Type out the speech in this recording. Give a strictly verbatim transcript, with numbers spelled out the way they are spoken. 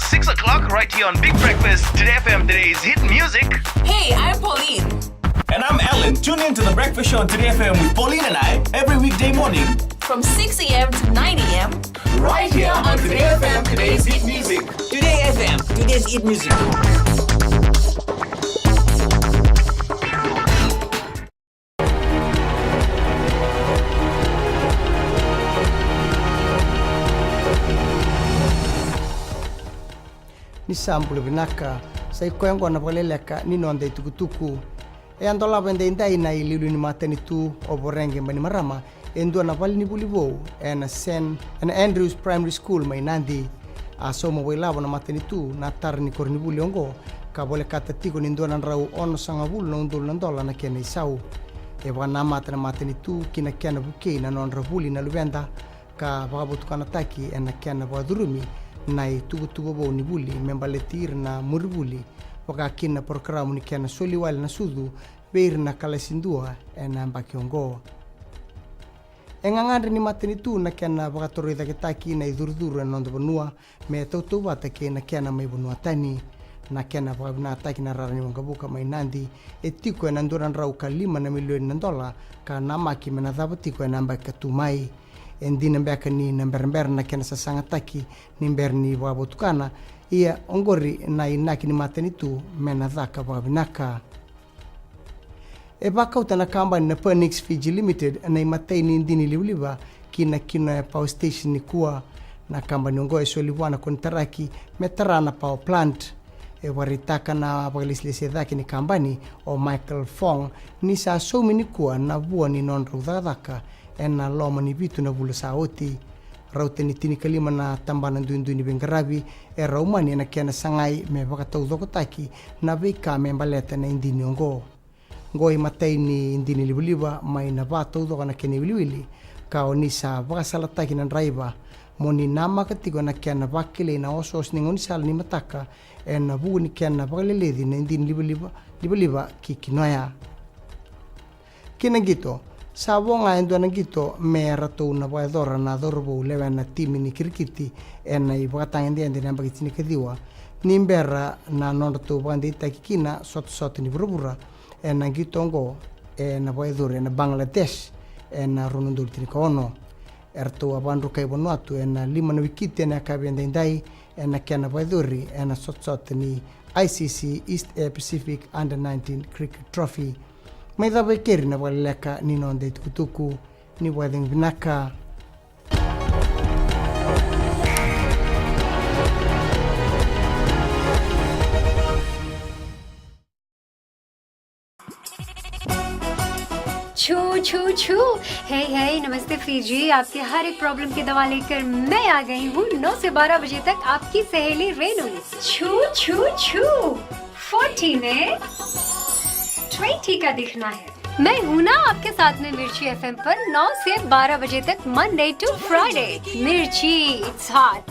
Six o'clock right here on Big Breakfast, Today F M, today's hit music. Hey, I'm Pauline. And I'm Alan. Tune in to the Breakfast Show on Today F M with Pauline and I every weekday morning. From six a.m. to nine a.m. Right here on Today F M, today's hit music. Today F M, today's hit music. Ni sa bula vinaka. Sa i koya oqo na vakaleleka ni noda i tukutuku. E a dolava edaidai na i liuliu ni matanitu o Voreqe Bainimarama e dua na valenivuli vou e na St, e na Andrews Primary School mai Nadi. A sauma vakailavo na matanitu na tara ni koronivuli oqo ka volekata tiko ni dua na drau onosagavulu na udolu na dola na kena i sau. E vakanamata na matanitu ki na kena vukei na nodra vuli na luveda ka vakavotukanataki e na kena vakacurumi na i tuvatuva vou ni vuli me baleti ira na murivuli, vaka kina na porokaramu ni kena soli wale na sucu vei ira na kalasi dua e na yabaki oqo. E gagadre ni matanitu na kena vakatorocaketaki na i curucuru e na noda vanua me tautauvata kei na kena mai vanua tani. Na kena vakavinakataki na rara ni waqavuka mai Nadi e tiko e na dua na drau ka lima na milioni na dola ka namaki me na cava tiko e na yabaki ka tu mai. E dina beka ni na berabera na kena sasagataki ni bera ni vakavotukana, ia oqori na i naki ni matanitu me na caka vakavinaka. E vakauta na kabani na Pernix Fiji Limited na i matai ni dini livaliva ki na Kinoya Power Station nikua. Na kabani oqo e soli vua na konitaraki me tara na power plant. E vakaraitaka na vakalesilesi e cake ni kabani o Michael Fong ni sa saumi nikua na vua ni nodrau cakacaka e na loma ni vitu na vula sa oti. Rauta ni tinikalima na tabana duidui ni veiqaravi e raumani e na kena sagai me vakataucokotaki na veika me baleta na i dini oqo. Oqo i matai ni dini livaliva mai na va taucoko na kena i wiliwili, ka o ni sa vakasalataki na draiva mo ni namaka tiko na kena vakilai na osooso ni gaunisala ni mataka e na vuku ni kena vakaleleci na i dini livaliva, livaliva ki Kinoya. Ki na qito, sa vo ga e dua na qito me ratou na vakayacora na cauravou lewe na timi ni kirikiti e na i vakatagedegede na yabaki tinikaciwa ni bera na nodratou vakadeitaki kina sotasota ni vuravura e na qito oqo e na vakayacori e na Bangladesh e na rua na udolu tinikaono. E ratou a vakadrukai Vanuatu e na lima na wikiti e na yakavi e daidai e na kena vakayacori e na sotasota ni I C C East Asia Pacific Under nineteen Cricket Trophy. Mai cava e keri na vakaleleka ni noda i tukutuku. Ni vakacegu vinaka. छू छू छू। हे हे, नमस्ते फीजी। आपके हर एक प्रॉब्लम की दवा लेकर मैं आ गई हूँ। नौ से बारह बजे तक आपकी सहेली रेनू। छू छू छू। फोर्टी में ट्वेंटी का दिखना है। मैं हूं ना आपके साथ में मिर्ची एफएम पर नौ से बारह बजे तक, मंडे टू फ्राइडे। मिर्ची, इट्स हॉट।